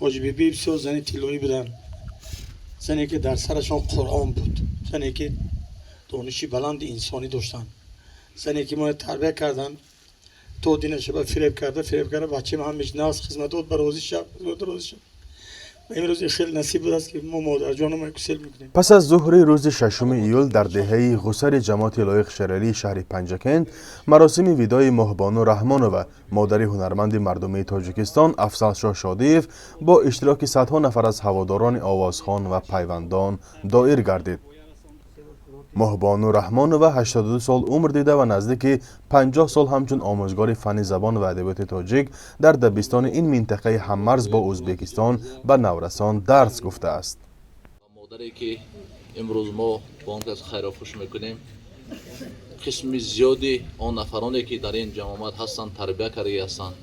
Ҳоҷибибӣ бисёр зани тиллоӣ буданд, зане ки дар сарашон Қуръон буд, зане ки дониши баланди инсонӣ доштанд, зане ки моро тарбия карданд то динаша ба фиреб карда, фиреб карда бачаи ҳамеш нағз хизматот ба розӣ шав, хизмат розӣ шав. Имрӯз хеле насиб будааст, ки мо модарҷонам кусел мекунем. Пас аз зуҳри рӯзи 6 июл дар деҳаи Ғусари ҷамоати Лоиқ Шералии шаҳри Панҷакент маросими видои Моҳбону Раҳмонова, модари ҳунарманди мардумии Тоҷикистон Афзалшоҳ Шодиев, бо иштироки садҳо нафар аз ҳаводорони овозхон ва пайвандон доир гардид. Моҳбону Раҳмонова 82 сол умр дида ва наздики 50 сол ҳамчун омӯзгори фанни забон ва адабиёти тоҷик дар дабистони ин минтақаи ҳаммарз бо Ӯзбекистон ба наврасон дарс гуфтааст. Модаре ки имрӯз мо бо он кас хайру хуш мекунем, қисми зиёди он нафароне ки дар ин ҷамоат ҳастанд, тарбия кардаги ҳастанд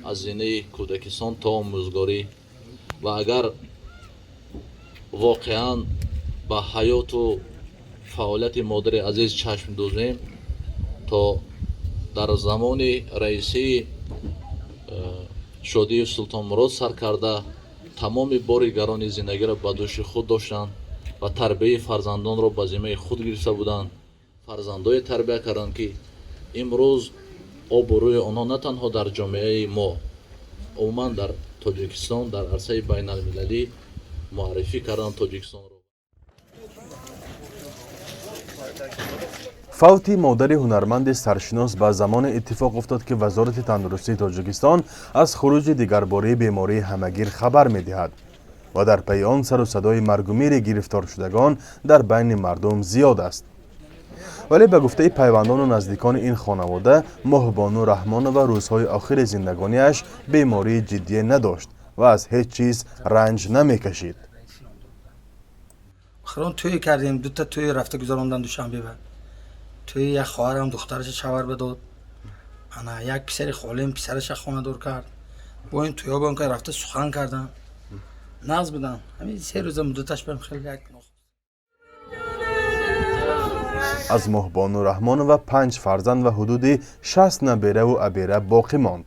аз зинаи кӯдакистон то омӯзгорӣ. Ва агар воқеан ба ҳаёту фаъолияти модари азиз чашм дӯзем, то дар замони раисии Шодиев Султонмурод сар карда, тамоми бори гарони зиндагиро ба дӯши худ доштанд ва тарбияи фарзандонро ба зиммаи худ гирифта буданд. Фарзандое тарбия карданд, ки имрӯз обрӯи онҳо на танҳо дар ҷомеаи мо, умуман дар Тоҷикистон, дар арсаи байналмилалӣ муаррифӣ карданд Тоҷикистонро. Фавти модари ҳунарманди саршинос ба замоне иттифоқ уфтод, ки Вазорати тандурустии Тоҷикистон аз хуруҷи дигарбории бемории ҳамагир хабар медиҳад ва дар пайи он сару садои маргумири гирифторшудагон дар байни мардум зиёд аст. Вале ба гуфтаи пайвандону наздикони ин хонавода, Моҳбону Раҳмонова рӯзҳои охири зиндагониаш бемории ҷиддие надошт ва аз ҳеҷ чиз ранҷ намекашид. Охирон тӯй кардем, дута тӯй рафта гузарондам Душанбе. Ба тӯи як хоҳарам духтараша шавар бидод, ана як писари холем писараша хонадор кард. Бо ин тӯё бо ка рафта сухан кардам, нағз будам. Ҳамин 3 рӯза муддаташ барам хеле як. Аз Моҳбону Раҳмонова панҷ фарзанд ва ҳудуди 60 набераву абера боқӣ монд.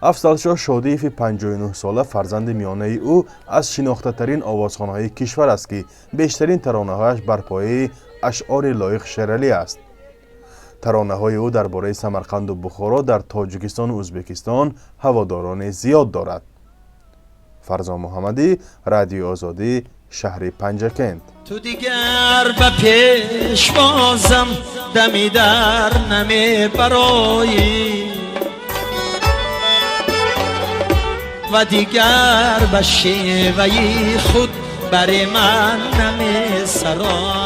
Афзалшоҳ Шодиеви 59-сола, фарзанди миёнаи ӯ, аз шинохтатарин овозхонҳои кишвар аст, ки бештарин таронаҳояш бар пояи ашъори Лоиқ Шералӣ аст. Таронаҳои ӯ дар бораи Самарқанду Бухоро дар Тоҷикистону Ӯзбекистон ҳаводорони зиёд дорад. Фарзон Муҳаммадӣ, Радиои Озодӣ, шаҳри Панҷакент. Ту дигар ба пешвозам дами дар намебароӣ ва дигар ба шеваи худ бари ман намесароӣ.